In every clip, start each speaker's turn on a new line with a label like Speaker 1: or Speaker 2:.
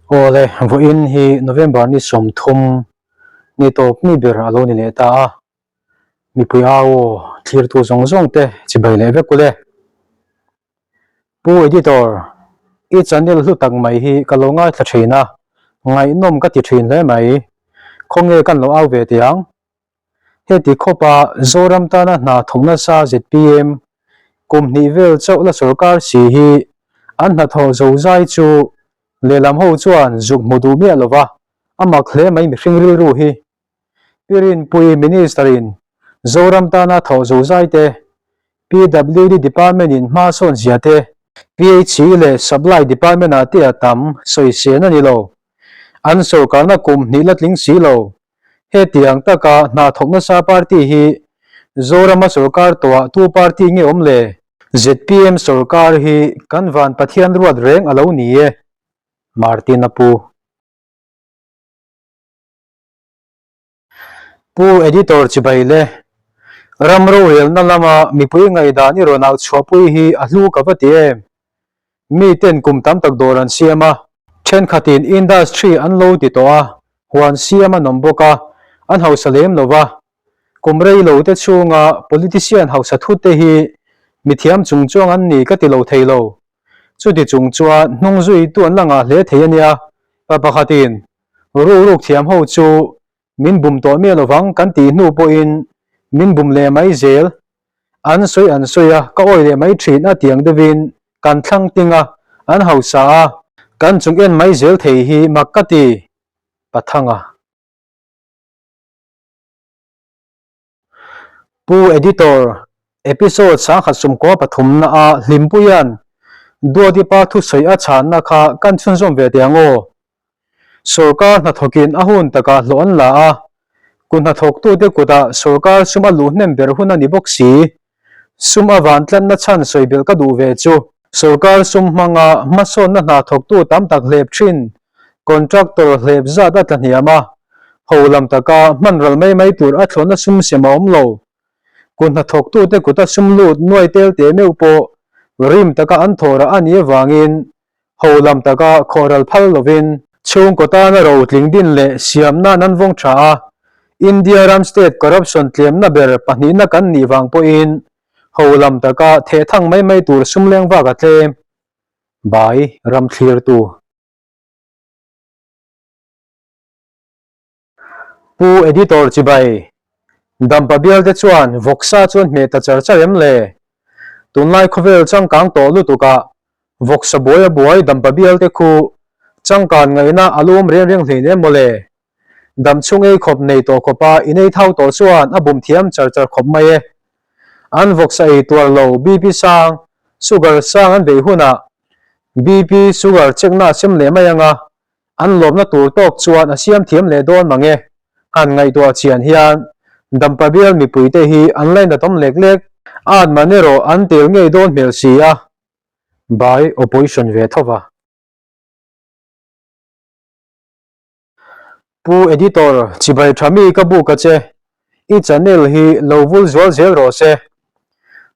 Speaker 1: Awle, vawiin hi November ni 30 ni tawp ni ber a lo ni leh ta a, mipui au aw thlirtu zawng zawng te chibai leh vek ule. Pu Editor, i channel hlu tak mai hi ka lo ngaithla thin a, ngaihnawm ka ti thin hle mai. Khawnge kan lo au ve teh ang? Heti khawpa Zoram tana hna thawk nasa zpm kum hnih vel chauh la sorkar si hi an hnathawh zozai chu lehlam ho chuan zuk hmu duh miah lova, a mak hle mai mihring rilru hi. Pi Rinpuii Minister in Zoram tana thawh zozai te, PWD Department in hma sawn zia te, PHE leh Supply Department ah te a tam sawi sen a ni lo. An sorkarna kum hnih la tling si lo. Hetiang taka hna thawk nasa party hi Zorama sorkar tawhah tu party nge awm le? Zpm sorkar hi kan van Pathian ruat reng a lo ni e, Martin a pu. Pu Editor chibai le, ram rorelna lama mipui ngaihdan i rawn au chhuahpui hi a hlu ka va ti em? Miten kum tam tak dawr an siam a, thenkhatin industry an lo ti tawh a, huan siam an awm bawk a, an hausa lem lo va. Kum rei lo te chhunga politician hausa thut te hi mithiam chungchuang an ni ka ti lo thei lo. Chuti chung chuan hnung zuitu an la ngah hle thei a nia, pa pakhatin Ruruk thiam ho chu min bum tawh miah lovang kan tih hnu pawhin min bum leh mai zel. An sawi an sawi a, ka awi leh mai thin a tiang deuhin kan thlang ting a, an hausa a. Kan chung en mai zel thei hi mak ka ti, Pathanga. Pu Editor, Episode 1013 na a Hlimpuia'n Duati pa thusawi a chhanna kha kan chhunzawm ve teh ang aw. Sorkar hnathawkin a hun takah hlawh an la a, kut hnathawktute kutah sorkar sum a luh hnem ber hun a ni bawk si. Sum a van tlatna chhan sawi belh ka duh ve chu. Sorkar sum hmanga hmasawnna hna thawktu tam tak hlep thin, contractor hlep zat a tla hniam a, ho lam taka hman ral mai mai tur a thlawhna sum sem a awm lo. Kut hnathawktute kuta sum lut nuai tel teh meuh pawh rim taka an thawhrah a nih avangin ho lam taka khawhral phal lovin, chhungkaw tana rotling din leh siam nan an vawng tha a, India ram state corruption tlemna ber pahnihna kan nih vang pawhin ho lam taka thehthang mai mai tur sum leng vak a tlem. Bai ram thlirtu. Pu Editor chibai, Dampa bial te chuan vawksa chu an hmeh ta char char em le? Tunlai khawvel changkang tawh lutuk ah vawksa buai a buai Dampa bial te khu changkan ngaihna a lum reng reng hlein em mawle? Dam chhung ei khawp nei tawh khawp a inei thau tawh chuan a bum thiam char char khawp mai e. An vawksa ei tuar lo BP sang, sugar sang an beih hunah BP, sugar check na a sem leh mai anga An lawmna tur tawk chuan a siam thiam leh dawn mang e. Han ngaihtuah chian hian Dampa bial mipuite hi an lainatawm lek lek. At man erawh an tel ngei dawn hmel si a, by opposition ve tho va. Pu Editor, chibai tha mi ka buk a che, i channel hi lo vul zual zel rawh se.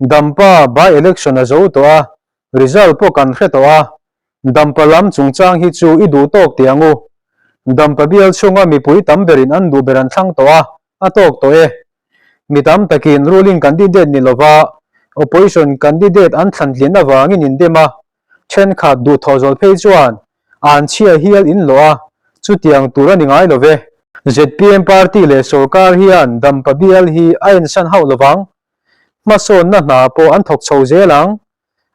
Speaker 1: Dampa by election a zo tawh a, Result pawh kan hre tawh a, Dampa lam chungchang hi chu i duh tawk teh ang u. Dampa bial chhunga mipui tam berin an duh ber an thlang tawh a, a tawk tawh e. Mi tam takin ruling candidate ni lova opposition candidate an thlan tlin avangin in dem a, thenkhat duhthawh zawlh phei chuan an chhia hial in lawh a, chutiang tur a ni ngai lo ve. Zpm party leh sorkar hian Dampa bial hi a ensan hauh lovang. Hmasawnna hna pawh an thawk chho zel ang.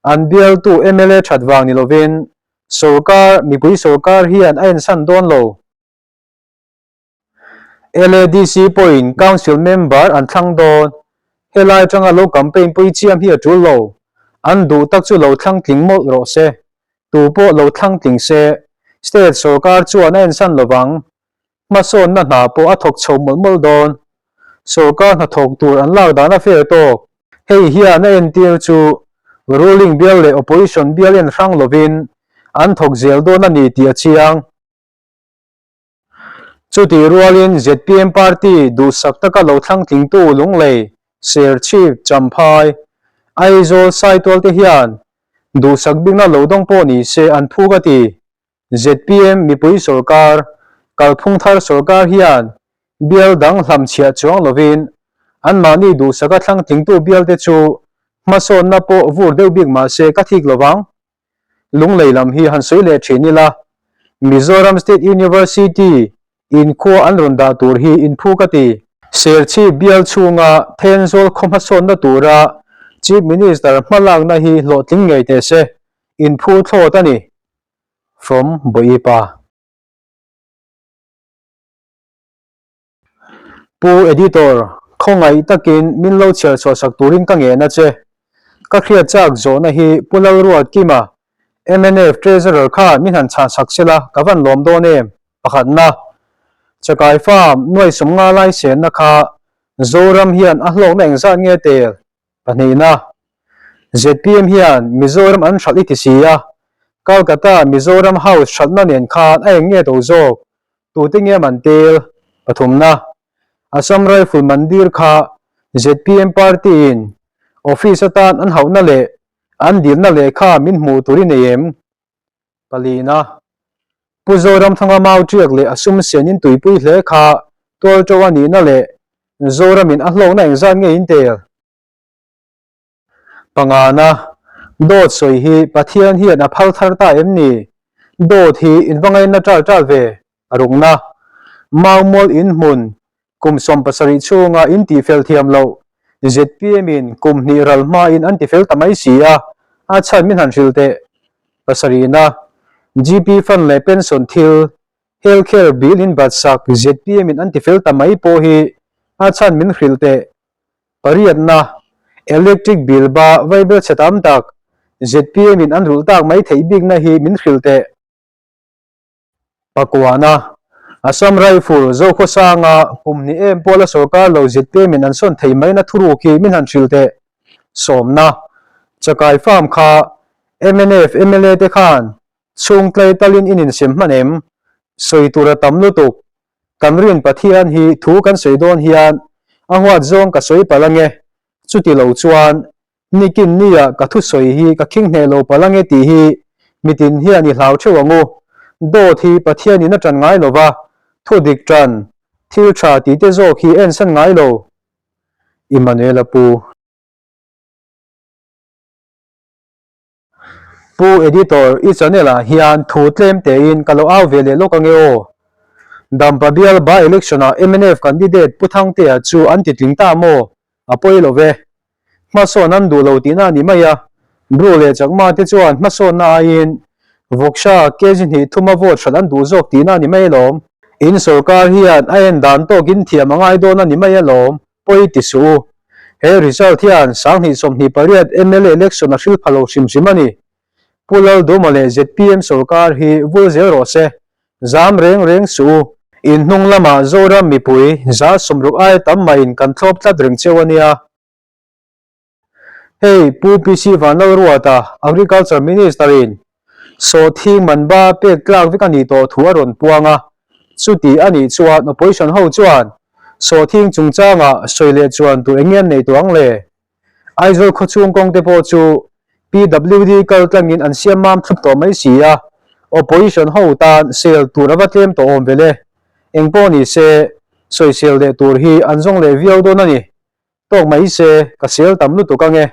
Speaker 1: An bialtu mla that vang ni lovin sorkar, mipui sorkar hian a ensan dawn lo. LADC pawhin council member an thlang dawn. Helai atanga lo campaign pui chiam hi a tul lo. An duh tak chu lo thlang tling mawlh rawh se. Tu pawh lo thlang tling se, state sorkar chuan a ensan lovang. Hmasawnna hna pawh a thawk chho mawlh mawlh dawn. Sorkar hnathawk tur an lak dan a fair tawk. Hei hian a entir chu ruling bial leh opposition bial en hrang lovin an thawk zel dawn a ni tih a chiang. Chutih rualin zpm party duhsak taka lo thlang tlingtu Lunglei, Serchhip, Champhai, Aizawl, Saitual te hian duhsak bikna lo dawng pawh ni se an phuk a ti. Zpm mipui sorkar, kalphung thar sorkar hian bial dang hlamchhiah chuang lovin anmahni duhsaka thlang tlingtu bialte chu hmasawnna pawh vur deuh bik mah se ka thik lovang. Lunglei lam hi han sawi leh thin ila, Mizoram State University in khua an rawn dah tur hi inphu ka ti. Serchhip bial chhunga Thenzawl khaw hmasawnna tura Chief Minister hmalakna hi hlawhtling ngei teh se, inphu thlawt a ni. From Bawipa. Pu Editor, khawngaih takin min lo chhiar chhuah sak turin ka ngen a che. Ka hriat chak zawhna hi Pu Lalruatkima, mnf Treasurer khan min han chhan sak sela ka van lawm dawn em? Pakhatna, Chakai Farm nuai 50 lai senna kha Zoram hian a hlawkna engzat nge tel? Pahnihna, zpm hian Mizoram an hralh i ti si a, Calcutta Mizoram House hralhna nen khan a eng nge to zawk? Tute nge man tel? Pathumna, Assam Rifle Mandir kha zpm party-in office atan an hauhna leh an dilna lehkha min hmuh tur i nei em? Palina, Pu Zoramthanga mau ṭiak leh a sum sianin tuipui hle kha tualṭo a nihna leh Zoramin a hlawkna engzat nge in tel? Pangana, Dawt sawi hi Pathian hian a phal thar ta em ni? Dawt hi in va ngaina ṭal ṭal ve? A rukna, Maumual inhmun kum 70 chhunga in tihfel thiam loh zpm in kum hnih ral hmain an tifel ta mai si a, a chhan min han hrilh teh. Pasarihna, GP fund leh pension thil, health care bill in batsak zpm in an tifel ta mai pawh hi a chhan min hrilh teh. Pariatna, electric bill ba vaibel chhe tam tak zpm in an rulh tak mai theih bikna hi min hrilh teh. Pakuana, Assam Rifle Zokhawsanga kum hnih em pawla sorkar lo zpm in an sawn thei maina thuruk hi min han hrilh teh. Sawmna, Chakai Farm kha mnf mla te khan chhung tlai talin in insem hman em? Sawi tur a tam lutuk. Kan rin Pathian hi thu kan sawi dawn hian a huat zawng ka sawi palh ange. Chuti lo chuan Nikin nia ka thusawi hi ka khing hneh lo palh ange tih hi mitin hian i hlau theuh ang u. Dawt hi Pathianin a ṭan ngai lo va, thu dik ṭan, thil ṭha tih te zawk hi ensan ngai lo. Immanuela Pu. Pu Editor, i channel ah hian thu tlem tein ka lo au ve leh lawk ange aw. Dampa bial by election ah mnf candidate Pu Thangtea chu an ti tling ta maw? A pawi lo ve. Hmasawn an duh lo tihna a ni mai a, Bru leh Chakma te chuan hmasawnna aiin Vawksha kg hnih thuma vote hralh an duh zawk tihna a ni mai alawm. In sorkar hian a en dan tawkin thiam a ngai dawn a ni mai alawm, pawi ti suh u. He result hian 2028 mla election a hril pha lo hrim hrim a ni. Pu Lalduma leh zpm sorkar hi vul zel rawh se, zam reng reng suh u. In hnung lamah Zoram mipui 60% aia tam mahin kan thlawp tlat reng cheu a nia. Hei Pu PC Vanlalruata, Agriculture Minister in sawhthing man ba pek tlak vek a nih tawh thu a rawn puang a, chuti a nih chuan opposition ho chuan sawhthing chungchangah sawi leh chuan tur eng nge an neih tawh ang le? Aizawl khawchhung kawng te pawh chu PWD kal tlangin an siam mam thlup tawh mai si a, opposition ho tan sel tur a va tlem tawh awm vel e. Engpawh ni se, sawisel leh tur hi an zawng leh viau dawn a ni. Tawk mai se, ka sel tam lutuk ange.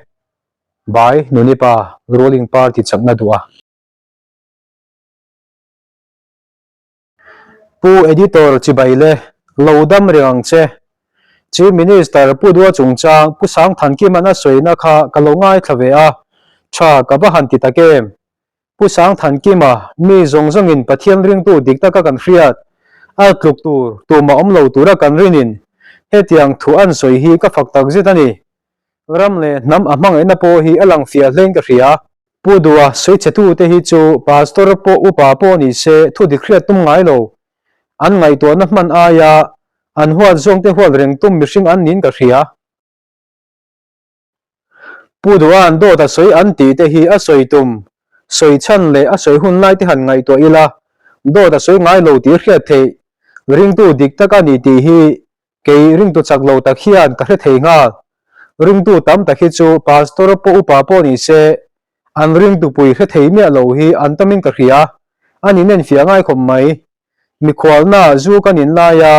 Speaker 1: Bai, Nunipa, ruling party chakna duh a. Pu Editor chibai le, lo dam reng ang che. Chief Minister Pu Dua chungchang Pu Sangthankima'n a sawina kha ka lo ngaithla ve a, tha ka va han ti tak em? Pu Sangthankima, mi zawng zawngin Pathian ringtu dik taka kan hriat, a tluk tur, tumah awm lo tura kan rinin hetiang thu an sawi hi ka fak takzet a ni. Ram leh hnam a hmangaihna pawh hi a lang fiah hlein ka hria. Pu Dua sawichhetute hi chu Pastor pawh upa pawh ni se thu dik hriat tum ngai lo. An ngaihtuahna hman aia an huat zawngte huat reng tum mihring an niin ka hria. Pu Dua'n dawt a sawi an tih te hi a sawi tum, sawi chhan leh a sawi hun lai te han ngaihtuah ila, dawt a sawi ngai lo tih hriat theih, ringtu dik tak a ni tih hi Kei ringtu chak lo tak hian ka hre thei nghal. Ringtu tam tak hi chu pastor pawh upa pawh ni se, an ringtu pui hre thei miah lo hi an tamin ka hria. A nin enfiah ngai khawp mai. Mikhualna zu kan in laia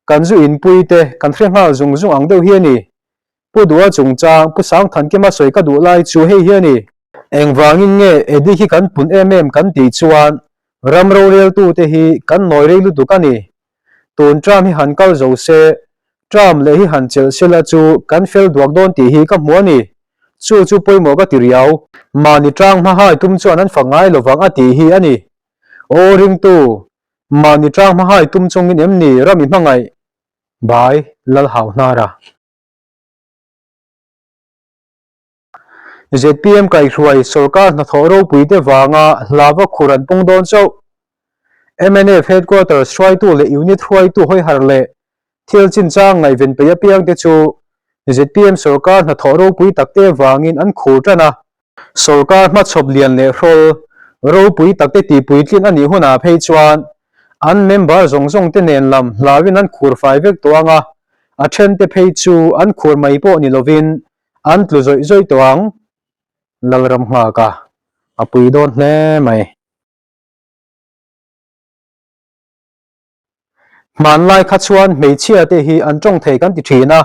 Speaker 1: kan zu inpui te kan hre nghal zung zung ang deuh hi a ni. Pu Dua chungchang Pu Sangthankima sawi ka duh lai chu hei hi a ni. Engvangin nge Eddie hi kan pun em em kan tih chuan ram roreltute hi kan nawi rei lutuk a ni. Tun term hi han kal zo se, term leh hi han chelh sela chu kan fel duak dawn tih hi ka hmu a ni. Chu chu pawimawh ka ti riau. Mahni tang hma hai tum chuan an fak ngai lovang a tih hi a ni. Aw ringtu, mahni tang hma hai tum chungin em ni ram i hmangaih? Bai Lalhauhnara. Zpm kaihhruai sorkar hnathawh ropuite vanga hlava khur an pung dawn chauh. Mnf headquarters hruaitu leh unit hruaitu hawihar leh thil chinchang ngaihven peih apiangte chu zpm sorkar hnathawh ropui takte vangin an khur tan a. Sorkar hmachhawp lian leh hrawl ropui takte tihpuitlin a nih hunah phei chuan an member zawng zawngte nen lam hlauin an khur fai vek tawh ang a, a thente phei chu an khur mai pawh ni lovin an tlu zawih zawih tawh ang. Lalram nghak a, a pui dawn hle mai. Hmanlai kha chuan hmeichhia te hi an tawng thei kan ti thin a,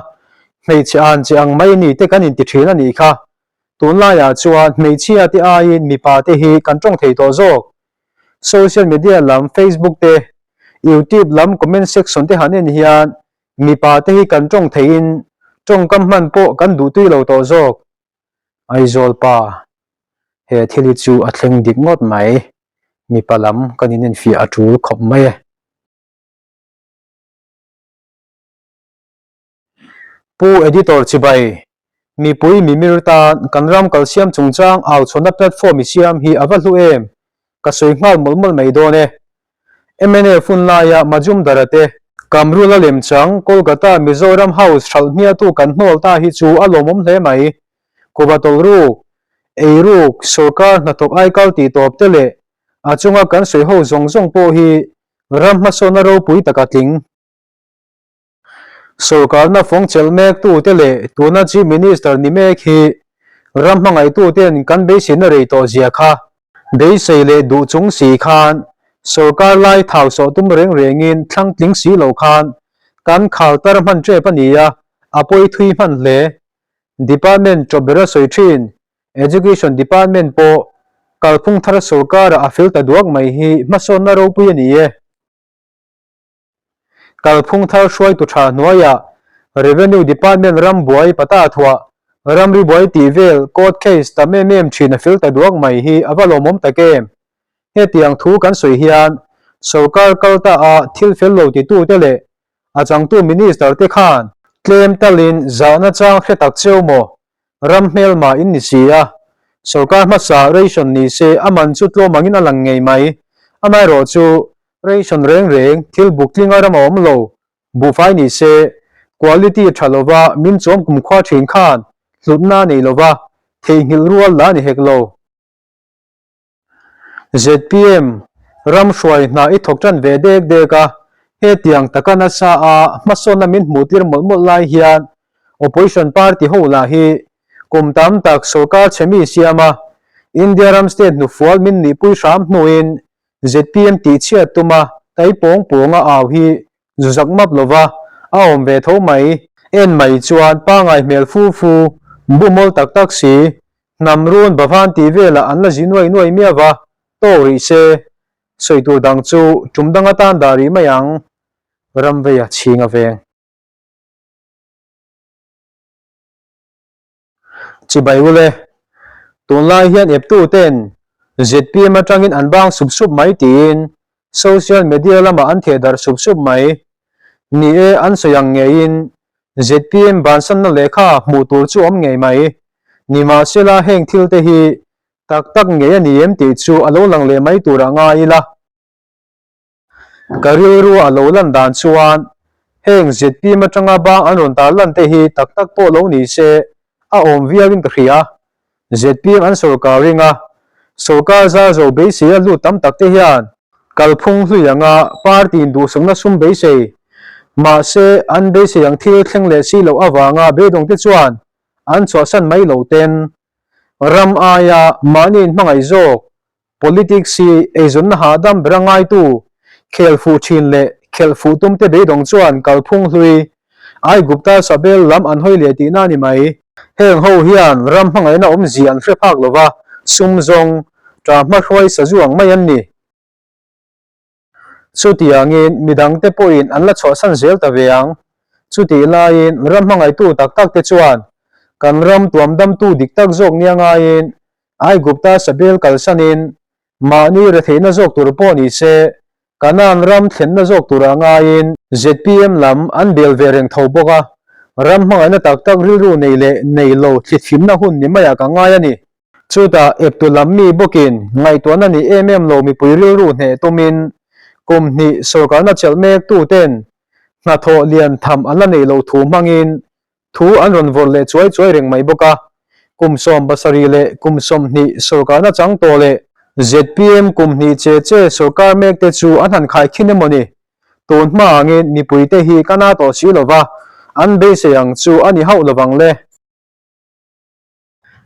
Speaker 1: hmeichhe an che ang mai ni te kan inti thin a nih kha. Tunlaiah chuan hmeichhia te aiin mipa te hi kan tawng thei tawh zawk. Social media lam Facebook te, YouTube lam comment section te han en hian mipa te hi kan tawng theiin tawngkam hman pawh kan duh tui lo tawh zawk. Aizawl pa, he thil hi chu a thleng dik ngawt mai. Mipa lam kan inenfiah a tul khawp mai e. Pu Editor Chibai, mipui mimir tan kan ram kalsiam chungchang au chhawnna platform i siam hi a va hlu em? Ka sawi nghal mawlh mawlh mai dawn e. Mnf hun laia Majumdara te, Kamrula lemchang Kolkata Mizoram House hralh hmiatu kan hnawl ta hi chu a lawmawm hle mai. Kuva tawlruk, eiruk, sorkar hnathawk aikal tih tawp te leh a chunga kan sawi ho zawng zawng pawh hi ram hmasawnna ropui taka tling. Sorkarna fawng chelh mek tute leh tuna Chief Minister ni mek hi ram hmangaihtute'n kan beiseina rei tawh zia kha beisei leh duh chung si khan sorkar lai thau sawh tum reng rengin thlang tling si lo khan kan khal tar hman tep a ni a, a pawi thui hman hle. Department tawp bera sawi thin Education Department pawh kalphung thar sorkarah a fel ta duak mai hi hmasawnna ropui a ni e. Kalphung thar hruaitu tha hnuaiah Revenue Department ram buai pata thuah ramri buai tih vel court case tam em em thin a fel ta duak mai hi a va lawmawm tak em? Hetiang thu kan sawi hian sorkar kal ta a thil fel lo titute leh a changtu minister te khan tlem talin zahna chang hre tak cheu maw? Ram hmelma in ni si a, sorkar hmasa ration ni se a man chu tlawm angin a lang ngei mai. Amaherawh chu ration reng reng thil buk tlinga ram a awm lo, buhfai ni se quality tha lova min chawm kumkhua thin khan hlutna a nei lova theihnghilh rual la a ni hek lo. Zpm ram hruai hna i thawk tan ve dek dek a, hetiang taka nasa a hmasawnna min hmuh tir mawlh mawlh lai hian Opposition party ho lah hi kum tam tak sorkar chhe mi siam a, India ram state hnufual min nihpui hram hnuin zpm tihchhiat tuma tai pawng pawnga au hi zu zak map lova a awm ve tho mai. En mai chuan pangai hmel fu fu, bumawl tak tak si, Hnam run Bhavan tih velah an la zi nuai nuai miau va, tawk rih se, sawi tur dang chu tum dang atan dah rih mai ang, Ramveia chhing a veng. Chibai ule, tunlai hian eptu ten zpm atangin an bang sup sup mai tiin social media lamah an theh darh sup sup mai. Ni e, an sawi ang ngeiin zpm bansanna lehkha hmuh tur chu awm ngei mai. Nimahsela heng thil te hi tak tak ngei a ni em tih chu a lo lang leh mai turah ngai ila. Ka rilru a lo lan dan chuan heng zpm atanga bang an rawn tar lan te hi tak tak pawh lo ni se a awm viauin ka hria. Zpm an sorkar ring a, sorkar zar zo beisei a lut tam tak te hian kalphung hlui anga party in duhsakna sum beisei mahse an beisei ang thil thleng leh si loh avanga beidawng te chuan an chhuahsan mai lo ten ram aia mahni in hmangaih zawk. Politics hi eizawnna hahdam bera ngaitu, khel fuh thin leh khelh fuh tumte beidawng chuan kalphung hlui, Aigupta Sabel lam an hawi leh tihna a ni mai. Heng ho hian ram hmangaihna awmzia an hre phak lova, sum zawng, ṭah hmahruai sazu ang mai an ni. Chutiangin midangte pawhin an la chhuahsan zel ta ve ang. Chutih laiin ram hmangaihtu tak takte chuan kan ram tuamdamtu dik tak zawk nia ngaiin Aigupta Sabel kalsanin mahni retheihna zawk tur pawh ni se Kanaan ram thlenna zawk turah ngaiin zpm lam an bel ve reng tho bawk a, ram hmangaihna tak tak rilru nei leh nei lo thlithlimna hun ni maiah ka ngai a ni. Chutah eptu lam mi bawkin ngaihtuahna ni em em lo mipui rilru hneh tumin kum hnih sorkarna chelh mek tuten hnathawh lian tham an la neih loh thu hmangin thu an rawn vawrh leh chuai chuai reng mai bawk a. Kum 70 leh kum 20 sorkarna chang tawh leh zpm kum hnih che che sorkar mek te chu an han khaikhin emaw ni? Tun hma angin mipuite hi ka na tawh si lova, an beisei ang chu a ni hauh lovang le.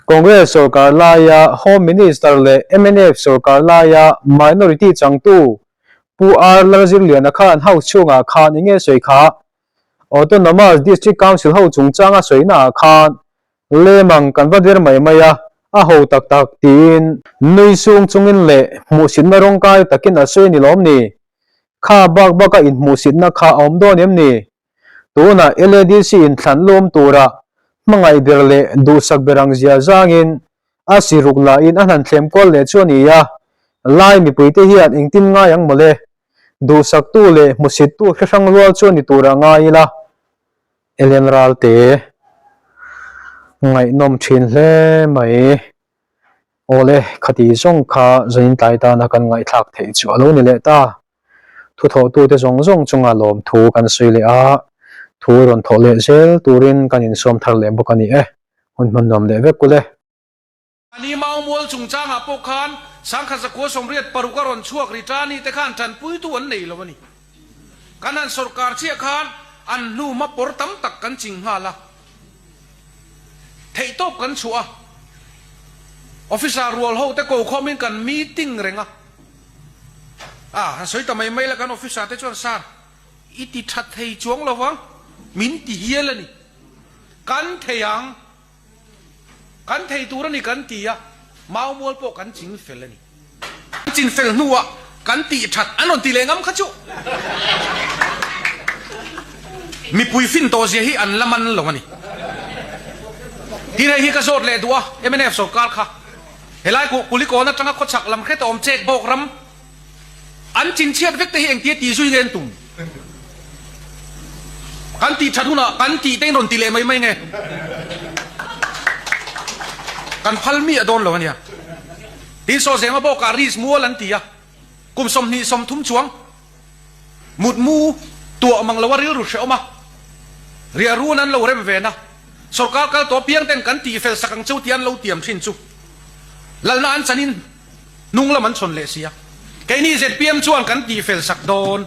Speaker 1: Congress sorkar laia Home Minister leh mnf sorkar laia Minority changtu Pu R Lalzirliana khan House chhungah khan enge sawi kha? Autonomous District Council ho chungchanga sawinaah khan lemang kan va der mai mai a, a ho tak tak tiin nui sung chungin leh hmuhsitna rawngkai takin a sawi a ni lawm ni? Kha bak baka inhmuhsitna kha a awm dawn em ni? Tunah LADC in thlan lawm tura hmangaih ber leh duhsak ber ang zia zangin a siruk lahin a hnan thlem kual leh chu a ni a, Lai mipuite hian engtin ngai ang mawle? Duhsaktu leh hmusittu hre hrang rual chu a ni tura ngai ila. Ellen Ralte ngaihnawm thin hle mai. Awle, khati zawng kha zanin tlai tana kan ngaihthlak theih chu a lo ni leh ta. Thuthawhtute zawng zawng chunga lawmthu kan sawi leh a, thu rawn thawh leh zel turin kan insawm thar leh bawk a ni e. Hun hman nuam leh vek kul e.
Speaker 2: Ani Mau Mual chungchangah pawh khan Sangkhat Zakua 86 a rawn chhuak ri ta ni te khan tanpuitu an nei lo a ni. Kan han sawrkar chiah khan an hnu hma pawr tam tak kan ching nghal a. Theihtawp kan chhuah a. Officer rual ho te ko khawmin kan meeting reng a. A han sawi ta mai mai la kan officer te chuan sir i ti tha thei chuang lo vang min ti hial a ni. Kan thei ang, kan thei tur a ni kan ti a, mau mual pawh kan ching fel a ni. Kan chin fel hnuah kan tih that an rawn ti leh ngam kha chu. Mipui fin tawh zia hi an la man lo a ni. Tin hei hi ka zawt leh duh a, mnf sorkar kha Helai kuh Kulikawn atanga khawchhak lam hret a awm chek bawk ram an chinchhiat vek te hi engtia ti zui nge an tum? Kan tih that hunah kan tih te in rawn ti leh mai mai nge? Kan phal mi a dawn lo ania. Tin Sawzema bawkah Riz mual an ti a, kum 20 30 chuang Mutmu tuah mang lo a rilru hrehawm a, riah run an lo rem ven a, sorkar kal tawh piang ten kan tih fel sak ang cheu tih an lo tiam thin chu lalna an chanin hnung lam an chhawn leh si a, keini zpm chuan kan tih fel sak dawn.